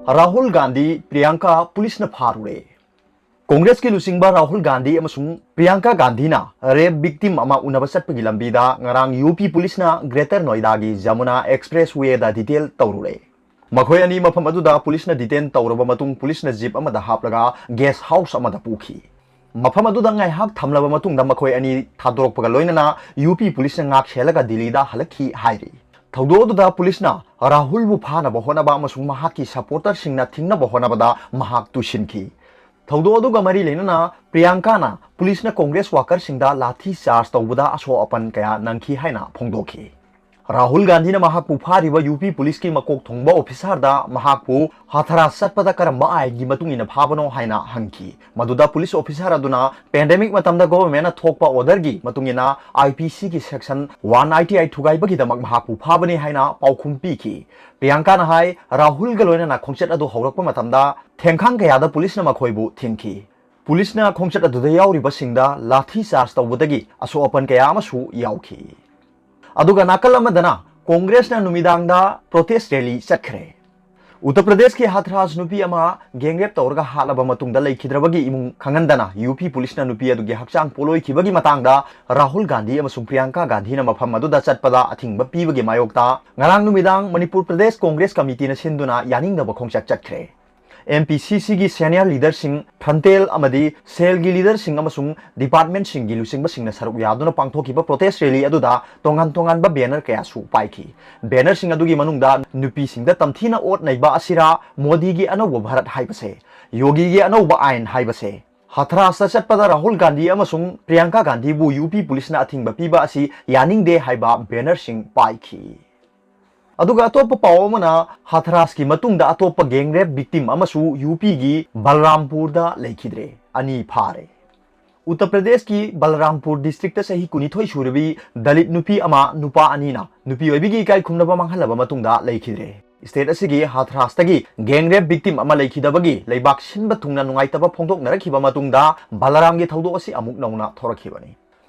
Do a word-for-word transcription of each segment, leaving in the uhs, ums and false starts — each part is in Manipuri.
ꯔꯥꯍꯨꯜ ꯒꯥꯟꯙꯤ, ꯄ꯭ꯔꯤꯌꯥꯡꯀꯥ ꯄꯨꯂꯤꯁꯅ ꯐꯥꯔꯨꯔꯦ꯫ ꯀꯣꯡꯒ꯭ꯔꯦꯁꯀꯤ ꯂꯨꯆꯤꯡꯕ ꯔꯥꯍꯨꯜ ꯒꯥꯟꯙꯤ ꯑꯃꯁꯨꯡ ꯄ꯭ꯔꯤꯌꯥꯡꯀꯥ ꯒꯥꯟꯙꯤꯅ ꯔꯦꯞ ꯚꯤꯛꯇꯤꯝ ꯑꯃ ꯎꯅꯕ ꯆꯠꯄꯒꯤ ꯂꯝꯕꯤꯗ ꯉꯔꯥꯡ ꯌꯨ ꯄꯤ ꯄꯨꯂꯤꯁꯅ ꯒ꯭ꯔꯦꯇꯔ ꯅꯣꯏꯗꯥꯒꯤ ꯖꯃꯨꯅꯥ ꯑꯦꯛꯁꯄ꯭ꯔꯦꯁ ꯋꯦꯗ ꯗꯤꯇꯦꯟ ꯇꯧꯔꯨꯔꯦ꯫ ꯃꯈꯣꯏ ꯑꯅꯤ ꯃꯐꯝ ꯑꯗꯨꯗ ꯄꯨꯂꯤꯁꯅ ꯗꯤꯇꯦꯟ ꯇꯧꯔꯕ ꯃꯇꯨꯡ ꯄꯨꯂꯤꯁꯅ ꯖꯤꯞ ꯑꯃꯗ ꯍꯥꯞꯂꯒ ꯒꯦꯁ ꯍꯥꯎꯁ ꯑꯃꯗ ꯄꯨꯈꯤ꯫ ꯃꯐꯝ ꯑꯗꯨꯗ ꯉꯥꯏꯍꯥꯛ ꯊꯝꯂꯕ ꯃꯇꯨꯡꯗ ꯃꯈꯣꯏ ꯑꯅꯤ ꯊꯥꯗꯣꯔꯛꯄꯒ ꯂꯣꯏꯅꯅ ꯌꯨ ꯄꯤ ꯄꯨꯂꯤꯁꯅ ꯉꯥꯛ ꯁꯦꯜꯂꯒ ꯗꯤꯜꯂꯤꯗ ꯍꯜꯂꯛꯈꯤ ꯍꯥꯏꯔꯤ꯫ ꯊꯧꯗꯣꯛ ꯑꯗꯨꯗ ꯄꯨꯂꯤꯁꯅ ꯔꯥꯍꯨꯜꯕꯨ ꯐꯥꯅꯕ ꯍꯣꯠꯅꯕ ꯑꯃꯁꯨꯡ ꯃꯍꯥꯛꯀꯤ ꯁꯄꯣꯔꯇꯔꯁꯤꯡꯅ ꯊꯤꯡꯅꯕ ꯍꯣꯠꯅꯕꯗ ꯃꯍꯥꯛ ꯇꯨꯁꯤꯟꯈꯤ꯫ ꯊꯧꯗꯣꯛ ꯑꯗꯨꯒ ꯃꯔꯤ ꯂꯩꯅꯅ ꯄ꯭ꯔꯤꯌꯥꯡꯀꯥꯅ ꯄꯨꯂꯤꯁꯅ ꯀꯣꯡꯒ꯭ꯔꯦꯁ ꯋꯥꯀꯔꯁꯤꯡꯗ ꯂꯥꯊꯤ ꯆꯥꯔꯖ ꯇꯧꯕꯗ ꯑꯁꯣꯛ ꯑꯄꯟ ꯀꯌꯥ ꯅꯪꯈꯤ ꯍꯥꯏꯅ ꯐꯣꯡꯗꯣꯛꯈꯤ꯫ ꯔꯥꯍꯨꯜ ꯒꯥꯟꯙꯤꯅ ꯃꯍꯥꯛꯄꯨ ꯐꯥꯔꯤꯕ ꯌꯨ ꯄꯤ ꯄꯨꯂꯤꯁꯀꯤ ꯃꯀꯣꯛ ꯊꯣꯡꯕ ꯑꯣꯐꯤꯁꯥꯔꯗ ꯃꯍꯥꯛꯄꯨ ꯍꯥꯊꯔꯥꯁ ꯆꯠꯄꯗ ꯀꯔꯝꯕ ꯑꯥꯏꯟꯒꯤ ꯃꯇꯨꯡ ꯏꯟꯅ ꯐꯥꯕꯅꯣ ꯍꯥꯏꯅ ꯍꯪꯈꯤ꯫ ꯃꯗꯨꯗ ꯄꯨꯂꯤꯁ ꯑꯣꯐꯤꯁꯥꯔ ꯑꯗꯨꯅ ꯄꯦꯟꯗꯦꯃꯤꯛ ꯃꯇꯝꯗ ꯒꯣꯚꯔꯟꯃꯦꯟꯠꯅ ꯊꯣꯛꯄ ꯑꯣꯔꯗꯔꯒꯤ ꯃꯇꯨꯡ ꯏꯟꯅ ꯑꯥꯏ ꯄꯤ ꯁꯤꯒꯤ ꯁꯦꯛꯁꯟ ꯋꯥꯟ ꯑꯥꯏꯠꯇꯤ ꯑꯥꯏꯠ ꯊꯨꯒꯥꯏꯕꯒꯤꯗꯃꯛ ꯃꯍꯥꯛꯄꯨ ꯐꯥꯕꯅꯤ ꯍꯥꯏꯅ ꯄꯥꯎꯈꯨꯝ ꯄꯤꯈꯤ꯫ ꯄ꯭ꯔꯤꯌꯥꯡꯀꯥꯅ ꯍꯥꯏ, ꯔꯥꯍꯨꯜꯒ ꯂꯣꯏꯅꯅ ꯈꯣꯡꯆꯠ ꯑꯗꯨ ꯍꯧꯔꯛꯄ ꯃꯇꯝꯗ ꯊꯦꯡꯈꯥꯡ ꯀꯌꯥꯗ ꯄꯨꯂꯤꯁꯅ ꯃꯈꯣꯏꯕꯨ ꯊꯤꯡꯈꯤ꯫ ꯄꯨꯂꯤꯁꯅ ꯈꯣꯡꯆꯠ ꯑꯗꯨꯗ ꯌꯥꯎꯔꯤꯕꯁꯤꯡꯗ ꯂꯥꯊꯤ ꯆꯥꯔꯖ ꯇꯧꯕꯗꯒꯤ ꯑꯁꯣꯛ ꯑꯄꯟ ꯀꯌꯥ ꯑꯃꯁꯨ ꯌꯥꯎꯈꯤ꯫ ꯑꯗꯨꯒ ꯅꯥꯀꯜ ꯑꯃꯗꯅ ꯀꯣꯡꯒ꯭ꯔꯦꯁꯅ ꯅꯨꯃꯤꯗꯥꯡꯗ ꯄ꯭ꯔꯣꯇꯦꯁ ꯔꯦꯂꯤ ꯆꯠꯈ꯭ꯔꯦ꯫ ꯎꯠꯇꯔ ꯄ꯭ꯔꯗꯦꯁꯀꯤ ꯍꯥꯊ꯭ꯔꯥꯁ ꯅꯨꯄꯤ ꯑꯃ ꯒꯦꯡ ꯔꯦꯞ ꯇꯧꯔꯒ ꯍꯥꯠꯂꯕ ꯃꯇꯨꯡꯗ ꯂꯩꯈꯤꯗ꯭ꯔꯕꯒꯤ ꯏꯃꯨꯡ ꯈꯪꯍꯟꯗꯅ ꯌꯨ ꯄꯤ ꯄꯨꯂꯤꯁꯅ ꯅꯨꯄꯤ ꯑꯗꯨꯒꯤ ꯍꯛꯆꯥꯡ ꯄꯣꯠꯂꯣꯏꯈꯤꯕꯒꯤ ꯃꯇꯥꯡꯗ ꯔꯥꯍꯨꯜ ꯒꯥꯟꯙꯤ ꯑꯃꯁꯨꯡ ꯄ꯭ꯔꯤꯌꯥꯡꯀꯥ ꯒꯥꯟꯙꯤꯅ ꯃꯐꯝ ꯑꯗꯨꯗ ꯆꯠꯄꯗ ꯑꯊꯤꯡꯕ ꯄꯤꯕꯒꯤ ꯃꯥꯌꯣꯛꯇ ꯉꯔꯥꯡ ꯅꯨꯃꯤꯗꯥꯡ ꯃꯅꯤꯄꯨꯔ ꯄ꯭ꯔꯗꯦꯁ ꯀꯣꯡꯒ꯭ꯔꯦꯁ ꯀꯃꯤꯇꯤꯅ ꯁꯤꯟꯗꯨꯅ ꯌꯥꯅꯤꯡꯗꯕ ꯈꯣꯡꯆꯠ ꯆꯠꯈ꯭ꯔꯦ꯫ ꯑꯦꯝ ꯄꯤ ꯁꯤ ꯁꯤꯒꯤ ꯁꯦꯅꯤꯌꯔ ꯂꯤꯗꯔꯁꯤꯡ, ꯐ꯭ꯔꯟꯇꯦꯜ ꯑꯃꯗꯤ ꯁꯦꯜꯒꯤ ꯂꯤꯗꯔꯁꯤꯡ ꯑꯃꯁꯨꯡ ꯗꯤꯄꯥꯔꯠꯃꯦꯟꯠꯁꯤꯡꯒꯤ ꯂꯨꯆꯤꯡꯕꯁꯤꯡꯅ ꯁꯔꯨꯛ ꯌꯥꯗꯨꯅ ꯄꯥꯡꯊꯣꯛꯈꯤꯕ ꯄ꯭ꯔꯣꯇꯦꯁ ꯔꯦꯂꯤ ꯑꯗꯨꯗ ꯇꯣꯉꯥꯟ ꯇꯣꯉꯥꯟꯕ ꯕꯦꯅꯔ ꯀꯌꯥꯁꯨ ꯄꯥꯏꯈꯤ꯫ ꯕꯦꯅꯔꯁꯤꯡ ꯑꯗꯨꯒꯤ ꯃꯅꯨꯡꯗ ꯅꯨꯄꯤꯁꯤꯡꯗ ꯇꯝꯊꯤꯅ ꯑꯣꯠ ꯅꯩꯕ ꯑꯁꯤꯔꯥ, ꯃꯣꯗꯤꯒꯤ ꯑꯅꯧꯕ ꯚꯥꯔꯠ ꯍꯥꯏꯕꯁꯦ, ꯌꯣꯒꯤꯒꯤ ꯑꯅꯧꯕ ꯑꯥꯏꯟ ꯍꯥꯏꯕꯁꯦ, ꯍꯊ꯭ꯔꯥꯁꯇ ꯆꯠꯄꯗ ꯔꯥꯍꯨꯜ ꯒꯥꯟꯙꯤ ꯑꯃꯁꯨꯡ ꯄ꯭ꯔꯤꯌꯥꯡꯀꯥ ꯒꯥꯟꯙꯤꯕꯨ ꯌꯨ ꯄꯤ ꯄꯨꯂꯤꯁꯅ ꯑꯊꯤꯡꯕ ꯄꯤꯕ ꯑꯁꯤ ꯌꯥꯅꯤꯡꯗꯦ ꯍꯥꯏꯕ ꯕꯦꯅꯔꯁꯤꯡ ꯄꯥꯏꯈꯤ꯫ ꯑꯗꯨꯒ ꯑꯇꯣꯞꯄ ꯄꯥꯎ ꯑꯃꯅ, ꯍꯊ꯭ꯔꯥꯁꯀꯤ ꯃꯇꯨꯡꯗ ꯑꯇꯣꯞꯄ ꯒꯦꯡ ꯔꯦꯞ ꯚꯤꯛꯇꯤꯝ ꯑꯃꯁꯨ ꯌꯨ ꯄꯤꯒꯤ ꯕꯜꯔꯥꯝꯄꯨꯔꯗ ꯂꯩꯈꯤꯗ꯭ꯔꯦ, ꯑꯅꯤ ꯐꯥꯔꯦ꯫ ꯎꯠꯇꯔ ꯄ꯭ꯔꯗꯦꯁꯀꯤ ꯕꯜꯔꯥꯝꯄꯨꯔ ꯗꯤꯁꯇ꯭ꯔꯤꯛꯇ ꯆꯍꯤ ꯀꯨꯟꯅꯤꯊꯣꯏ ꯁꯨꯔꯕꯤ ꯗꯂꯤꯠ ꯅꯨꯄꯤ ꯑꯃ ꯅꯨꯄꯥ ꯑꯅꯤꯅ ꯅꯨꯄꯤ ꯑꯣꯏꯕꯤꯒꯤ ꯏꯀꯥꯏ ꯈꯨꯝꯅꯕ ꯃꯥꯡꯍꯜꯂꯕ ꯃꯇꯨꯡꯗ ꯂꯩꯈꯤꯗ꯭ꯔꯦ꯫ ꯁ꯭ꯇꯦꯠ ꯑꯁꯤꯒꯤ ꯍꯊ꯭ꯔꯥꯁꯇꯒꯤ ꯒꯦꯡ ꯔꯦꯞ ꯚꯤꯛꯇꯤꯝ ꯑꯃ ꯂꯩꯈꯤꯗꯕꯒꯤ ꯂꯩꯕꯥꯛ ꯁꯤꯟꯕ ꯊꯨꯡꯅ ꯅꯨꯡꯉꯥꯏꯇꯕ ꯐꯣꯡꯗꯣꯛꯅꯔꯛꯈꯤꯕ ꯃꯇꯨꯡꯗ ꯕꯂꯔꯥꯝꯒꯤ ꯊꯧꯗꯣꯛ ꯑꯁꯤ ꯑꯃꯨꯛ ꯅꯧꯅ ꯊꯣꯔꯛꯈꯤꯕꯅꯤ꯫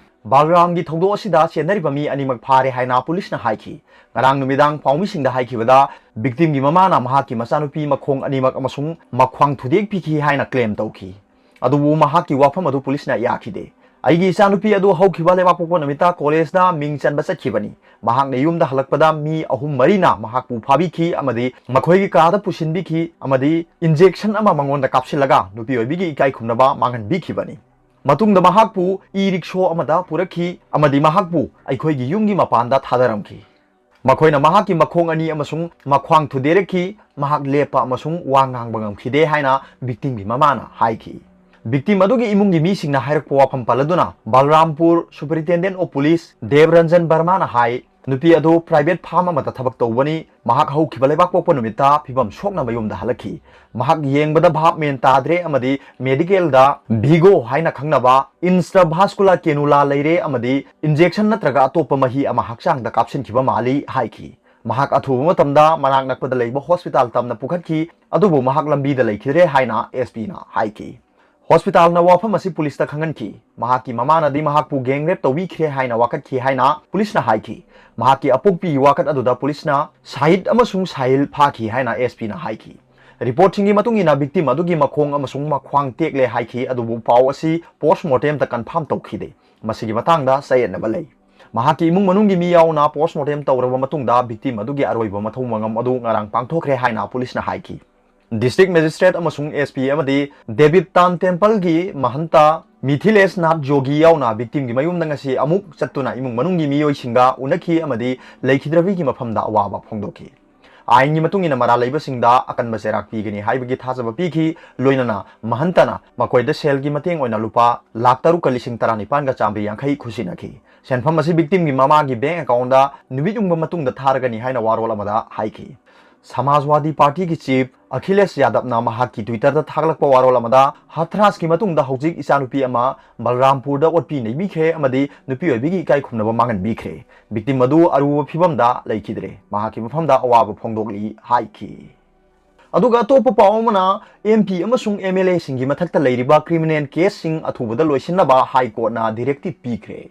ꯕꯜꯔꯥꯝꯒꯤ ꯊꯧꯗꯣꯛ ꯑꯁꯤꯗ ꯆꯦꯟꯅꯔꯤꯕ ꯃꯤ ꯑꯅꯤꯃꯛ ꯐꯥꯔꯦ ꯍꯥꯏꯅ ꯄꯨꯂꯤꯁꯅ ꯍꯥꯏꯈꯤ꯫ ꯉꯔꯥꯡ ꯅꯨꯃꯤꯗꯥꯡ ꯄꯥꯎꯃꯤꯁꯤꯡꯗ ꯍꯥꯏꯈꯤꯕꯗ, victimꯒꯤ ꯃꯃꯥꯅ ꯃꯍꯥꯛꯀꯤ ꯃꯆꯥꯅꯨꯄꯤ ꯃꯈꯣꯡ ꯑꯅꯤꯃꯛ ꯑꯃꯁꯨꯡ ꯃꯈ꯭ꯋꯥꯡ ꯊꯨꯗꯦꯛꯄꯤꯈꯤ ꯍꯥꯏꯅ claim ꯇꯧꯈꯤ꯫ ꯑꯗꯨꯕꯨ ꯃꯍꯥꯛꯀꯤ ꯋꯥꯐꯝ ꯑꯗꯨ ꯄꯨꯂꯤꯁꯅ ꯌꯥꯈꯤꯗꯦ꯫ "ꯑꯩꯒꯤ ꯏꯆꯥꯅꯨꯄꯤ ꯑꯗꯨ ꯍꯧꯈꯤꯕ ꯂꯩꯕꯥꯛꯄꯣꯛꯄ ꯅꯨꯃꯤꯠꯇ ꯀꯣꯂꯦꯖꯇ ꯃꯤꯡ ꯆꯟꯕ ꯆꯠꯈꯤꯕꯅꯤ꯫ ꯃꯍꯥꯛꯅ ꯌꯨꯝꯗ ꯍꯜꯂꯛꯄꯗ ꯃꯤ ꯑꯍꯨꯝ ꯃꯔꯤꯅ ꯃꯍꯥꯛꯄꯨ ꯐꯥꯕꯤꯈꯤ ꯑꯃꯗꯤ ꯃꯈꯣꯏꯒꯤ ꯀꯥꯗ ꯄꯨꯁꯤꯟꯕꯤꯈꯤ ꯑꯃꯗꯤ injection ꯑꯃ ꯃꯉꯣꯟꯗ ꯀꯥꯞꯁꯤꯜꯂꯒ ꯅꯨꯄꯤ ꯑꯣꯏꯕꯤꯒꯤ ꯏꯀꯥꯏ ꯈꯨꯝꯅꯕ ꯃꯥꯡꯍꯟꯕꯤꯈꯤꯕꯅꯤ꯫ ꯃꯇꯨꯡꯗ ꯃꯍꯥꯛꯄꯨ e-rickshaw ꯑꯃꯗ ꯄꯨꯔꯛꯈꯤ ꯑꯃꯗꯤ ꯃꯍꯥꯛꯄꯨ ꯑꯩꯈꯣꯏꯒꯤ ꯌꯨꯝꯒꯤ ꯃꯄꯥꯟꯗ ꯊꯥꯗꯔꯝꯈꯤ꯫ ꯃꯈꯣꯏꯅ ꯃꯍꯥꯛꯀꯤ ꯃꯈꯣꯡ ꯑꯅꯤ ꯑꯃꯁꯨꯡ ꯃꯈ꯭ꯋꯥꯡ ꯊꯨꯗꯦꯔꯛꯈꯤ꯫ ꯃꯍꯥꯛ ꯂꯦꯞꯄ ꯑꯃꯁꯨꯡ ꯋꯥ ꯉꯥꯡꯕ ꯉꯝꯈꯤꯗꯦ" ꯍꯥꯏꯅ victimꯒꯤ ꯃꯃꯥꯅ ꯍꯥꯏꯈꯤ꯫ Victim ꯑꯗꯨꯒꯤ ꯏꯃꯨꯡꯒꯤ ꯃꯤꯁꯤꯡꯅ ꯍꯥꯏꯔꯛꯄ ꯋꯥꯐꯝ ꯄꯜꯂꯗꯨꯅ ꯕꯜꯔꯥꯝꯄꯨꯔ Superintendent of Police ꯗꯦꯕ ꯔꯟꯖꯟ ꯕꯔꯃꯥꯅ ꯍꯥꯏ, "ꯅꯨꯄꯤ ꯑꯗꯨ private farm ꯑꯃꯗ ꯊꯕꯛ ꯇꯧꯕꯅꯤ꯫ ꯃꯍꯥꯛ ꯍꯧꯈꯤꯕ ꯂꯩꯕꯥꯛꯄꯣꯛꯄ ꯅꯨꯃꯤꯠꯇ ꯐꯤꯕꯝ ꯁꯣꯛꯅ ꯃꯌꯨꯝꯗ ꯍꯜꯂꯛꯈꯤ꯫ ꯃꯍꯥꯛ ꯌꯦꯡꯕꯗ ꯚꯥꯞ ꯃꯦꯟ ꯇꯥꯗ꯭ꯔꯦ ꯑꯃꯗꯤ medicalꯗ ꯚꯤꯒꯣ ꯍꯥꯏꯅ ꯈꯪꯅꯕ intravascular cannula ꯂꯩꯔꯦ ꯑꯃꯗꯤ injection ꯅꯠꯇ꯭ꯔꯒ ꯑꯇꯣꯞꯄ ꯃꯍꯤ ꯑꯃ ꯍꯛꯆꯥꯡꯗ ꯀꯥꯞꯁꯤꯟꯈꯤꯕ ꯃꯥꯜꯂꯤ" ꯍꯥꯏꯈꯤ꯫ ꯃꯍꯥꯛ ꯑꯊꯨꯕ ꯃꯇꯝꯗ ꯃꯅꯥꯛ ꯅꯛꯄꯗ ꯂꯩꯕ hospital ꯇꯝꯅ ꯄꯨꯈꯠꯈꯤ, ꯑꯗꯨꯕꯨ ꯃꯍꯥꯛ ꯂꯝꯕꯤꯗ ꯂꯩꯈꯤꯗ꯭ꯔꯦ ꯍꯥꯏꯅ S Pꯅ ꯍꯥꯏꯈꯤ꯫ Hospitalꯅ ꯋꯥꯐꯝ ꯑꯁꯤ ꯄꯨꯂꯤꯁꯇ ꯈꯪꯍꯟꯈꯤ꯫ ꯃꯍꯥꯛꯀꯤ ꯃꯃꯥꯅꯗꯤ ꯃꯍꯥꯛꯄꯨ gang rape ꯇꯧꯕꯤꯈ꯭ꯔꯦ ꯍꯥꯏꯅ ꯋꯥꯀꯠꯈꯤ ꯍꯥꯏꯅ ꯄꯨꯂꯤꯁꯅ ꯍꯥꯏꯈꯤ꯫ ꯃꯍꯥꯛꯀꯤ ꯑꯄꯣꯛꯄꯤꯒꯤ ꯋꯥꯀꯠ ꯑꯗꯨꯗ ꯄꯨꯂꯤꯁꯅ ꯁꯥꯍꯤꯗ ꯑꯃꯁꯨꯡ ꯁꯥꯍꯤꯜ ꯐꯥꯈꯤ ꯍꯥꯏꯅ S Pꯅ ꯍꯥꯏꯈꯤ꯫ Reportꯁꯤꯡꯒꯤ ꯃꯇꯨꯡ ꯏꯟꯅ, victim ꯑꯗꯨꯒꯤ ꯃꯈꯣꯡ ꯑꯃꯁꯨꯡ ꯃꯈ꯭ꯋꯥꯡ ꯇꯦꯛꯂꯦ ꯍꯥꯏꯈꯤ, ꯑꯗꯨꯕꯨ ꯄꯥꯎ ꯑꯁꯤ post mortemꯗ confirm ꯇꯧꯈꯤꯗꯦ꯫ ꯃꯁꯤꯒꯤ ꯃꯇꯥꯡꯗ ꯆꯌꯦꯠꯅꯕ ꯂꯩ꯫ ꯃꯍꯥꯛꯀꯤ ꯏꯃꯨꯡ ꯃꯅꯨꯡꯒꯤ ꯃꯤ ꯌꯥꯎꯅ post mortem ꯇꯧꯔꯕ ꯃꯇꯨꯡꯗ, victim ꯑꯗꯨꯒꯤ ꯑꯔꯣꯏꯕ ꯃꯊꯧ ꯃꯉꯝ ꯑꯗꯨ ꯉꯔꯥꯡ ꯄꯥꯡꯊꯣꯛꯈ꯭ꯔꯦ ꯍꯥꯏꯅ ꯄꯨꯂꯤꯁꯅ ꯍꯥꯏꯈꯤ꯫ District Magistrate ꯑꯃꯁꯨꯡ S P ꯑꯃꯗꯤ ꯗꯦꯕꯤꯞꯇꯥꯟ Templeꯒꯤ ꯃꯍꯟꯇ ꯃꯤꯊꯤꯂꯦꯁ ꯅꯥꯊ ꯖꯣꯒꯤ ꯌꯥꯎꯅ victimꯒꯤ ꯃꯌꯨꯝꯗ ꯉꯁꯤ ꯑꯃꯨꯛ ꯆꯠꯇꯨꯅ ꯏꯃꯨꯡ ꯃꯅꯨꯡꯒꯤ ꯃꯤꯑꯣꯏꯁꯤꯡꯒ ꯎꯅꯈꯤ ꯑꯃꯗꯤ ꯂꯩꯈꯤꯗ꯭ꯔꯕꯤꯒꯤ ꯃꯐꯝꯗ ꯑꯋꯥꯕ ꯐꯣꯡꯗꯣꯛꯈꯤ꯫ ꯑꯥꯏꯟꯒꯤ ꯃꯇꯨꯡ ꯏꯟꯅ ꯃꯔꯥꯜ ꯂꯩꯕꯁꯤꯡꯗ ꯑꯀꯟꯕ ꯆꯩꯔꯥꯛ ꯄꯤꯒꯅꯤ ꯍꯥꯏꯕꯒꯤ ꯊꯥꯖꯕ ꯄꯤꯈꯤ꯫ ꯂꯣꯏꯅꯅ ꯃꯍꯟꯇꯅ ꯃꯈꯣꯏꯗ ꯁꯦꯜꯒꯤ ꯃꯇꯦꯡ ꯑꯣꯏꯅ ꯂꯨꯄꯥ ꯂꯥꯈ ꯇꯔꯨꯛꯀ ꯂꯤꯁꯤꯡ ꯇꯔꯥꯅꯤꯄꯥꯟꯒ ꯆꯥꯝꯃꯔꯤ ꯌꯥꯡꯈꯩ ꯈꯨꯠꯁꯤꯟꯅꯈꯤ꯫ ꯁꯦꯟꯐꯝ ꯑꯁꯤ victimꯒꯤ ꯃꯃꯥꯒꯤ bank accountꯗ ꯅꯨꯃꯤꯠ ꯌꯨꯡꯕ ꯃꯇꯨꯡꯗ ꯊꯥꯔꯒꯅꯤ ꯍꯥꯏꯅ ꯋꯥꯔꯣꯜ ꯑꯃꯗ ꯍꯥꯏꯈꯤ꯫ ꯁꯃꯥꯖꯋꯥꯗꯤ ꯄꯥꯔꯇꯤꯒꯤ chief ꯑꯈꯤꯂꯦꯁ ꯌꯥꯗꯕꯅ ꯃꯍꯥꯛꯀꯤ Twitterꯗ ꯊꯥꯒꯠꯂꯛꯄ ꯋꯥꯔꯣꯜ ꯑꯃꯗ, "ꯍꯊ꯭ꯔꯥꯁꯀꯤ ꯃꯇꯨꯡꯗ ꯍꯧꯖꯤꯛ ꯏꯆꯥꯅꯨꯄꯤ ꯑꯃ ꯕꯜꯔꯥꯝꯄꯨꯔꯗ ꯑꯣꯠꯄꯤ ꯅꯩꯕꯤꯈ꯭ꯔꯦ ꯑꯃꯗꯤ ꯅꯨꯄꯤ ꯑꯣꯏꯕꯤꯒꯤ ꯏꯀꯥꯏ ꯈꯨꯝꯅꯕ ꯃꯥꯡꯍꯟꯕꯤꯈ꯭ꯔꯦ꯫ Victim ꯑꯗꯨ ꯑꯔꯨꯕ ꯐꯤꯕꯝꯗ ꯂꯩꯈꯤꯗ꯭ꯔꯦ꯫ ꯃꯍꯥꯛꯀꯤ ꯃꯐꯝꯗ ꯑꯋꯥꯕ ꯐꯣꯡꯗꯣꯛꯂꯤ" ꯍꯥꯏꯈꯤ꯫ ꯑꯗꯨꯒ ꯑꯇꯣꯞꯄ ꯄꯥꯎ ꯑꯃꯅ, M P ꯑꯃꯁꯨꯡ M L Aꯁꯤꯡꯒꯤ ꯃꯊꯛꯇ ꯂꯩꯔꯤꯕ criminal caseꯁꯤꯡ ꯑꯊꯨꯕꯗ ꯂꯣꯏꯁꯤꯟꯅꯕ High Courtꯅ directive ꯄꯤꯈ꯭ꯔꯦ꯫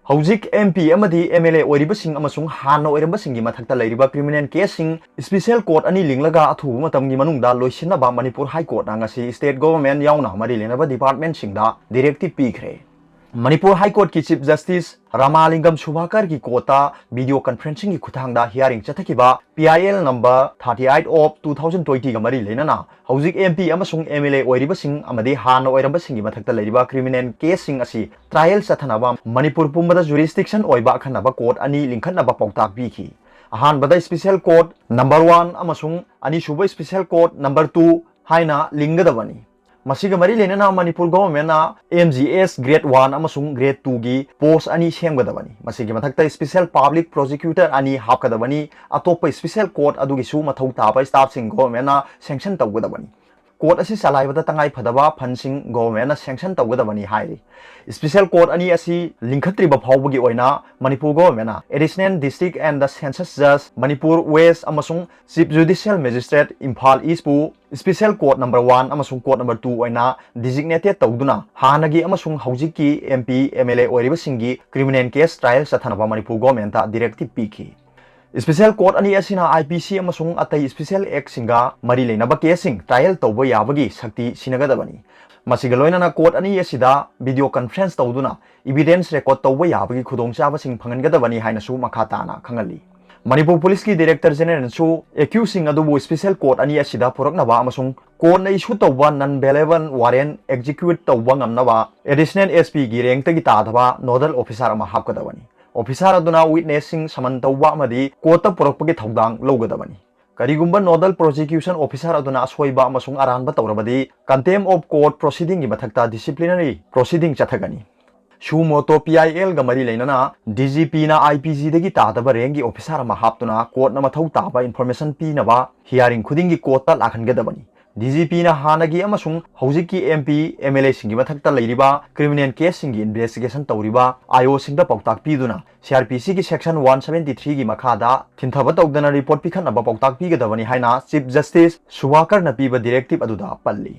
ꯍꯧꯖꯤꯛ M P ꯑꯃꯗꯤ M L A ꯑꯣꯏꯔꯤꯕꯁꯤꯡ ꯑꯃꯁꯨꯡ ꯍꯥꯟꯅ ꯑꯣꯏꯔꯝꯕꯁꯤꯡꯒꯤ ꯃꯊꯛꯇ ꯂꯩꯔꯤꯕ criminal caseꯁꯤꯡ special court ꯑꯅꯤ ꯂꯤꯡꯂꯒ ꯑꯊꯨꯕ ꯃꯇꯝꯒꯤ ꯃꯅꯨꯡꯗ ꯂꯣꯏꯁꯤꯟꯅꯕ ꯃꯅꯤꯄꯨꯔ High Courtꯅ ꯉꯁꯤ state government ꯌꯥꯎꯅ ꯃꯔꯤ ꯂꯩꯅꯕ departmentꯁꯤꯡꯗ directive ꯄꯤꯈ꯭ꯔꯦ꯫ Manipur High Courtꯀꯤ Chief Justice ꯔꯥꯃꯥꯂꯤꯡꯒꯝ ꯁꯨꯚꯥꯀꯔꯒꯤ courtꯇ video conferencingꯒꯤ ꯈꯨꯠꯊꯥꯡꯗ hearing ꯆꯠꯊꯈꯤꯕ P I L number thirty eight of two thousand twentyꯒ ꯃꯔꯤ ꯂꯩꯅꯅ ꯍꯧꯖꯤꯛ M P ꯑꯃꯁꯨꯡ M L A ꯑꯣꯏꯔꯤꯕꯁꯤꯡ ꯑꯃꯗꯤ ꯍꯥꯟꯅ ꯑꯣꯏꯔꯝꯕꯁꯤꯡꯒꯤ ꯃꯊꯛꯇ ꯂꯩꯔꯤꯕ criminal caseꯁꯤꯡ ꯑꯁꯤ trial ꯆꯠꯊꯅꯕ ꯃꯅꯤꯄꯨꯔ ꯄꯨꯝꯕꯗ jurisdiction ꯑꯣꯏꯕ ꯑꯈꯟꯅꯕ court ꯑꯅꯤ ꯂꯤꯡꯈꯠꯅꯕ ꯄꯥꯎꯇꯥꯛ ꯄꯤꯈꯤ꯫ ꯑꯍꯥꯟꯕꯗ special court number one ꯑꯃꯁꯨꯡ ꯑꯅꯤꯁꯨꯕ special court number two ꯍꯥꯏꯅ ꯂꯤꯡꯒꯗꯕꯅꯤ꯫ ꯃꯁꯤꯒ ꯃꯔꯤ ꯂꯩꯅꯅ Manipur governmentꯅ M G S grade one ꯑꯃꯁꯨꯡ grade twoꯒꯤ post ꯑꯅꯤ ꯁꯦꯝꯒꯗꯕꯅꯤ꯫ ꯃꯁꯤꯒꯤ ꯃꯊꯛꯇ special public prosecutor ꯑꯅꯤ ꯍꯥꯞꯀꯗꯕꯅꯤ꯫ ꯑꯇꯣꯞꯄ special court ꯑꯗꯨꯒꯤꯁꯨ ꯃꯊꯧ ꯇꯥꯕ staffꯁꯤꯡ governmentꯅ sanction ꯇꯧꯒꯗꯕꯅꯤ꯫ Court ꯑꯁꯤ ꯆꯂꯥꯏꯕꯗ ꯇꯉꯥꯏ ꯐꯗꯕ fundꯁꯤꯡ governmentꯅ sanction ꯇꯧꯒꯗꯕꯅꯤ ꯍꯥꯏꯔꯤ꯫ Special court ꯑꯅꯤ ꯑꯁꯤ ꯂꯤꯡꯈꯠꯇ꯭ꯔꯤꯕ ꯐꯥꯎꯕꯒꯤ ꯑꯣꯏꯅ Manipur governmentꯅ Additional District and the Sessions Judge Manipur West ꯑꯃꯁꯨꯡ Chief Judicial Magistrate Imphal Eastꯄꯨ special court number one ꯑꯃꯁꯨꯡ court number two ꯑꯣꯏꯅ designated ꯇꯧꯗꯨꯅ ꯍꯥꯟꯅꯒꯤ ꯑꯃꯁꯨꯡ ꯍꯧꯖꯤꯛꯀꯤ M P, M L A ꯑꯣꯏꯔꯤꯕꯁꯤꯡꯒꯤ criminal case trial ꯆꯠꯊꯅꯕ ꯃꯅꯤꯄꯨꯔ governmentꯇ directive ꯄꯤꯈꯤ꯫ Special court ꯑꯅꯤ ꯑꯁꯤꯅ I P C ꯑꯃꯁꯨꯡ ꯑꯇꯩ special actꯁꯤꯡꯒ ꯃꯔꯤ ꯂꯩꯅꯕ caseꯁꯤꯡ trial ꯇꯧꯕ ꯌꯥꯕꯒꯤ ꯁꯛꯇꯤ ꯁꯤꯟꯅꯒꯗꯕꯅꯤ꯫ ꯃꯁꯤꯒ ꯂꯣꯏꯅꯅ court ꯑꯅꯤ ꯑꯁꯤꯗ video conference ꯇꯧꯗꯨꯅ evidence record ꯇꯧꯕ ꯌꯥꯕꯒꯤ ꯈꯨꯗꯣꯡꯆꯥꯕꯁꯤꯡ ꯐꯪꯍꯟꯒꯗꯕꯅꯤ ꯍꯥꯏꯅꯁꯨ ꯃꯈꯥ ꯇꯥꯅ ꯈꯪꯍꯜꯂꯤ꯫ ꯃꯅꯤꯄꯨꯔ Policeꯀꯤ Director Generalꯅꯁꯨ accusedꯁꯤꯡ ꯑꯗꯨꯕꯨ special court ꯑꯅꯤ ꯑꯁꯤꯗ ꯄꯨꯔꯛꯅꯕ ꯑꯃꯁꯨꯡ courtꯅ issue ꯇꯧꯕ non bailable warrant execute ꯇꯧꯕ ꯉꯝꯅꯕ Additional S Pꯒꯤ rankꯇꯒꯤ ꯇꯥꯗꯕ nodal officer ꯑꯃ ꯍꯥꯞꯀꯗꯕꯅꯤ꯫ Officer ꯑꯗꯨꯅ witnessꯁꯤꯡ summon ꯇꯧꯕ ꯑꯃꯗꯤ courtꯇ ꯄꯨꯔꯛꯄꯒꯤ ꯊꯧꯗꯥꯡ ꯂꯧꯒꯗꯕꯅꯤ꯫ ꯀꯔꯤꯒꯨꯝꯕ nodal prosecution officer ꯑꯗꯨꯅ ꯑꯁꯣꯏꯕ ꯑꯃꯁꯨꯡ ꯑꯔꯥꯟꯕ ꯇꯧꯔꯕꯗꯤ contempt of court proceedingꯒꯤ ꯃꯊꯛꯇ disciplinary proceeding ꯆꯠꯊꯒꯅꯤ꯫ Suo motu P-I-Lꯒ ꯃꯔꯤ ꯂꯩꯅꯅ D G Pꯅ I P Gꯗꯒꯤ ꯇꯥꯗꯕ rankꯀꯤ officer ꯑꯃ ꯍꯥꯞꯇꯨꯅ courtꯅ ꯃꯊꯧ ꯇꯥꯕ information ꯄꯤꯅꯕ hearing ꯈꯨꯗꯤꯡꯒꯤ courtꯇ ꯂꯥꯛꯍꯟꯒꯗꯕꯅꯤ꯫ D G Pꯅ ꯍꯥꯟꯅꯒꯤ ꯑꯃꯁꯨꯡ ꯍꯧꯖꯤꯛꯀꯤ M P, M L Aꯁꯤꯡꯒꯤ ꯃꯊꯛꯇ ꯂꯩꯔꯤꯕ criminal caseꯁꯤꯡꯒꯤ investigation ꯇꯧꯔꯤꯕ I Oꯁꯤꯡꯗ ꯄꯥꯎꯇꯥꯛ ꯄꯤꯗꯨꯅ C R P Cꯒꯤ section one seventy threeꯒꯤ ꯃꯈꯥꯗ ꯊꯤꯟꯊꯕ ꯇꯧꯗꯅ report ꯄꯤꯈꯠꯅꯕ ꯄꯥꯎꯇꯥꯛ ꯄꯤꯒꯗꯕꯅꯤ ꯍꯥꯏꯅ Chief Justice ꯁꯨꯚꯥꯀꯔꯅ ꯄꯤꯕ directive ꯑꯗꯨꯗ ꯄꯜꯂꯤ꯫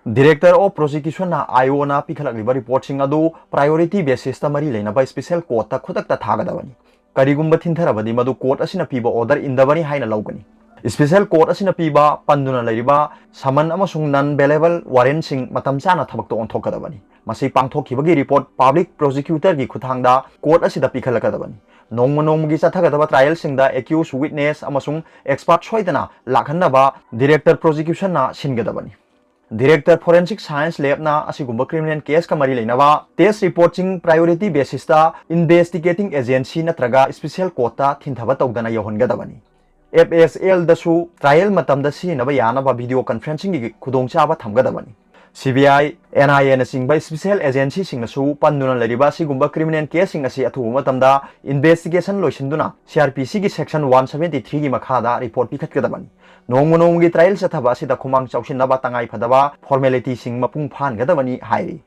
Director of Prosecution ꯅ I O ꯅ ꯄꯤꯈꯠꯂꯛꯂꯤꯕ report ꯁꯤꯡ ꯑꯗꯨ priority basis ꯇ ꯃꯔꯤ ꯂꯩꯅꯕ special court ꯇ ꯈꯨꯗꯛꯇ ꯊꯥꯒꯗꯕꯅꯤ꯫ ꯀꯔꯤꯒꯨꯝꯕ ꯊꯤꯟꯊꯔꯕꯗꯤ ꯃꯗꯨ court ꯑꯁꯤꯅ ꯄꯤꯕ order ꯏꯟꯗꯕꯅꯤ ꯍꯥꯏꯅ ꯂꯧꯒꯅꯤ꯫ Special court ꯑꯁꯤꯅ ꯄꯤꯕ ꯄꯟꯗꯨꯅ ꯂꯩꯔꯤꯕ summon ꯑꯃꯁꯨꯡ non bailable warrant ꯁꯤꯡ ꯃꯇꯝ ꯆꯥꯅ ꯊꯕꯛꯇ ꯑꯣꯟꯊꯣꯛꯀꯗꯕꯅꯤ꯫ ꯃꯁꯤ ꯄꯥꯡꯊꯣꯛꯈꯤꯕꯒꯤ report public prosecutor ꯒꯤ ꯈꯨꯠꯊꯥꯡꯗ court ꯑꯁꯤꯗ ꯄꯤꯈꯠꯂꯛꯀꯗꯕꯅꯤ꯫ ꯅꯣꯡꯃ ꯅꯣꯡꯃꯒꯤ ꯆꯠꯊꯒꯗꯕ trial ꯁꯤꯡꯗ accused witness ꯑꯃꯁꯨꯡ expert ꯁꯣꯏꯗꯅ ꯂꯥꯛꯍꯟꯅꯕ Director Prosecution ꯅ ꯁꯤꯟꯒꯗꯕꯅꯤ꯫ Director Forensic Science Lab ꯅ ꯑꯁꯤꯒꯨꯝꯕ criminal case ꯀ ꯃꯔꯤ ꯂꯩꯅꯕ test report ꯁꯤꯡ priority basis ꯇ investigating agency ꯅꯠꯇ꯭ꯔꯒ special court ꯇ ꯊꯤꯟꯊꯕ ꯇꯧꯗꯅ ꯌꯧꯍꯟꯒꯗꯕꯅꯤ꯫ F S L ꯗꯁꯨ trial ꯃꯇꯝꯗ ꯁꯤꯖꯤꯟꯅꯕ ꯌꯥꯅꯕ video conferencing ꯒꯤ ꯈꯨꯗꯣꯡꯆꯥꯕ ꯊꯝꯒꯗꯕꯅꯤ꯫ C B I, N I A ꯅꯆꯤꯡꯕ special agency ꯁꯤꯡꯅꯁꯨ ꯄꯟꯗꯨꯅ ꯂꯩꯔꯤꯕ ꯑꯁꯤꯒꯨꯝꯕ criminal case ꯁꯤꯡ ꯑꯁꯤ ꯑꯊꯨꯕ ꯃꯇꯝꯗ investigation ꯂꯣꯏꯁꯤꯟꯗꯨꯅ C R P C ꯒꯤ section one seventy three ꯒꯤ ꯃꯈꯥꯗ report ꯄꯤꯈꯠꯀꯗꯕꯅꯤ꯫ ꯅꯣꯡꯃ ꯅꯣꯡꯃꯒꯤ trial ꯆꯠꯊꯕ ꯑꯁꯤꯗ ꯈꯨꯃꯥꯡ ꯆꯥꯎꯁꯤꯟꯅꯕ ꯇꯉꯥꯏ ꯐꯗꯕ formality ꯁꯤꯡ ꯃꯄꯨꯡ ꯐꯥꯍꯟꯒꯗꯕꯅꯤ ꯍꯥꯏꯔꯤ꯫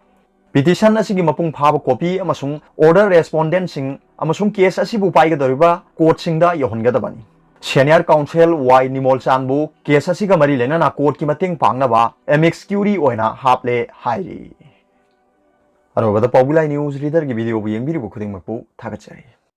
Petition ꯑꯁꯤꯒꯤ ꯃꯄꯨꯡ ꯐꯥꯕ copy ꯑꯃꯁꯨꯡ order respondent ꯁꯤꯡ ꯑꯃꯁꯨꯡ case ꯑꯁꯤꯕꯨ ꯄꯥꯏꯒꯗꯧꯔꯤꯕ court ꯁꯤꯡꯗ ꯌꯧꯍꯟꯒꯗꯕꯅꯤ꯫ Senior Counsel Y ꯅꯤꯃꯣꯜꯆꯥꯟꯕꯨ case ꯑꯁꯤꯒ ꯃꯔꯤ ꯂꯩꯅꯅ court ꯀꯤ ꯃꯇꯦꯡ ꯄꯥꯡꯅꯕ amicus curiae ꯑꯣꯏꯅ ꯍꯥꯞꯂꯦ ꯍꯥꯏꯔꯤ꯫ ꯑꯔꯣꯏꯕꯗ ꯄꯥꯎꯕꯤ ꯂꯥꯏ news reader ꯒꯤ video ꯕꯨ ꯌꯦꯡꯕꯤꯔꯤꯕ ꯈꯨꯗꯤꯡꯃꯛꯄꯨ ꯊꯥꯒꯠꯆꯔꯤ꯫